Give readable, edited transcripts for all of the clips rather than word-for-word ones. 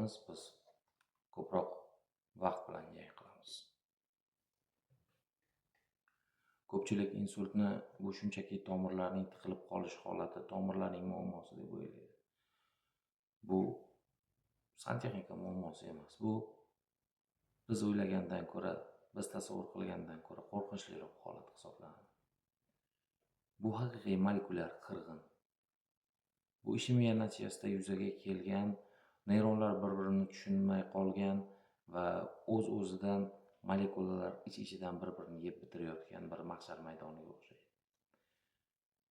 qilamiz, biz ko'proq vaqt bilan jang qilamiz. Ko'pchilik insultni bu shunchaki tomirlarning tiqilib qolish holati, tomirlarning muammosi deb o'ylaydi. Bu santexnika muammosi emas. Bu biz o'ylagandan ko'ra, biz tasavvur qilgandan ko'ra qo'rqinchliroq holat hisoblanadi. Bu haqiqiy molekulyar qirg'in. Bu ishemiya natijasida yuzaga kelgan, neyronlar bir-birini tushunmay qolgan va o'z-o'zidan molekulalar ich-ichidan bir-birini yeb bitirayotgan bir mahshar maydoniga o'xshaydi.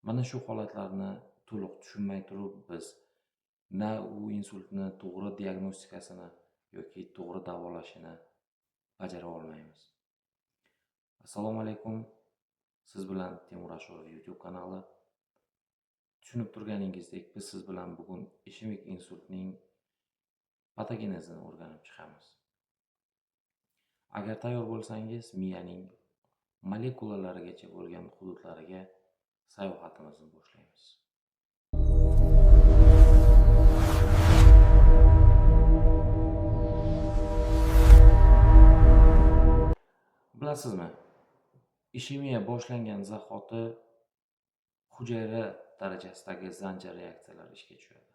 Mana shu holatlarni to'liq tushunmay turib biz na u insultni to'g'ri diagnostikasini yoki to'g'ri davolashini bajara olmaymiz. Assalomu alaykum. Siz bilan Temur Ashurov YouTube kanali. Tushunib turganingizdek, biz siz bilan bugun ishemik insultning patogenezini o'rganib chiqamiz. Agar tayyor bo'lsangiz, miyaning molekulalarigacha bo'lgan hududlariga sayohatimizni boshlaymiz. Bilasizmi, ishemiya boshlangan zahoti hujayra darajasidagi zanjir reaksiyalari ishga tushadi.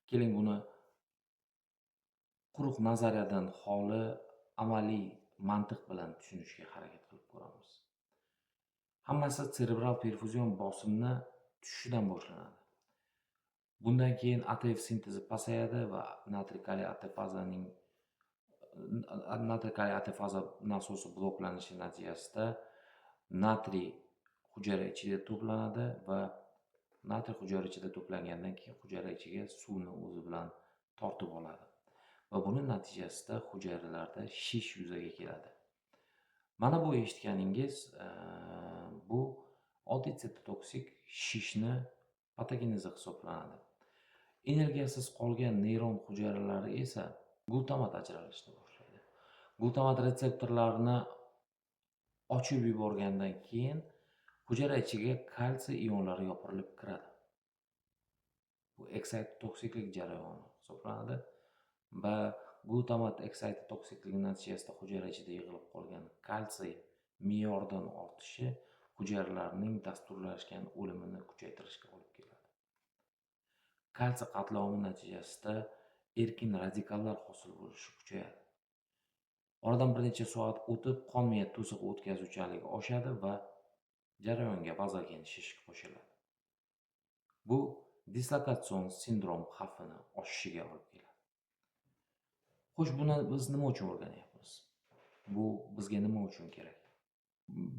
Keling, buni quruq nazariyadan xoli amaliy mantiq bilan tushunishga harakat qilib ko'ramiz. Hammasi serebral perfuzion bosimni tushishidan boshlanadi. Bundan keyin ATF sintezi pasayadi va natriy kaliy ATFaza nasosi bloklanishi natijasida natriy hujayra ichida to'planadi va natriy hujayra ichida to'plangandan keyin hujayra ichiga suvni o'zi bilan tortib oladi. Va buning natijasida hujayralarda shish yuzaga keladi. Mana bu eshitganingiz bu oddiy sitotoksik shishni patogenezi hisoblanadi. Energiyasiz qolgan neyron hujayralari esa glutamat ajralishni boshlaydi. Glutamat retseptorlarini ochib yuborgandan keyin hujayra ichiga kalsiy ionlari yopirilib kiradi. Bu eksaytotoksiklik jarayoni hisoblanadi va glutamat eksaytotoksikligi natijasida hujayra ichida yig'ilib qolgan kalsiy me'yordan ortishi hujayralarning dasturlashgan o'limini kuchaytirishga olib keladi. Kalsiy qatlomi natijasida erkin radikallar hosil bo'lishi kuchayadi. Oradan bir necha soat o'tib qon miya to'sig'i o'tkazuvchanligi oshadi va jarayonga vazogen shish qo'shiladi. Bu dislokatsion sindrom xavfini oshishiga olib keladi. Xo'sh, buni biz nima uchun o'rganyapmiz? Bu bizga nima uchun kerak?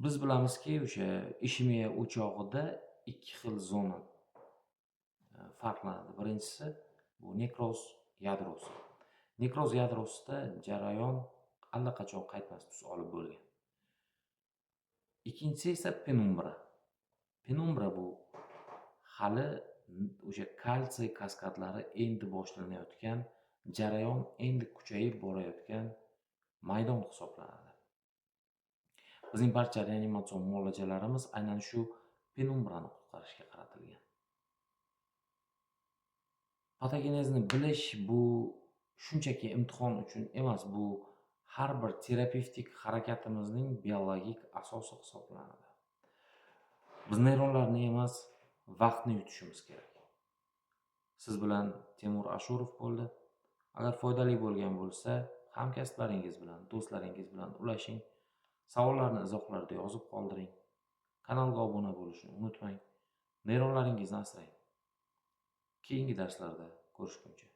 Biz bilamizki, o'sha ishemiya o'chog'ida ikki xil zona farqlanadi. Birinchisi bu nekroz yadrosi. Nekroz yadrosida jarayon allaqachon qaytmas tus olib bo'lgan. Ikkinchisi esa penumbra. Penumbra bu hali o'sha kalsiy kaskadlari endi boshlanayotgan, jarayon endi kuchayib borayotgan maydon hisoblanadi. Bizning barcha reanimatsion muolajalarimiz aynan shu penumbrani qutqarishga qaratilgan. Patogenezni bilish bu shunchaki imtihon uchun emas, bu har bir terapevtik harakatimizning biologik asosi hisoblanadi. Biz neyronlarni emas, vaqtni yutishimiz kerak. Siz bilan Temur Ashurov bo'ldi. Agar foydali bo'lgan bo'lsa, hamkasblaringiz bilan, do'stlaringiz bilan ulashing. Savollarni izohlarda yozib qoldiring. Kanalga obuna bo'lishni unutmang. Neyronlaringizni asrang. Keyingi darslarda ko'rishguncha.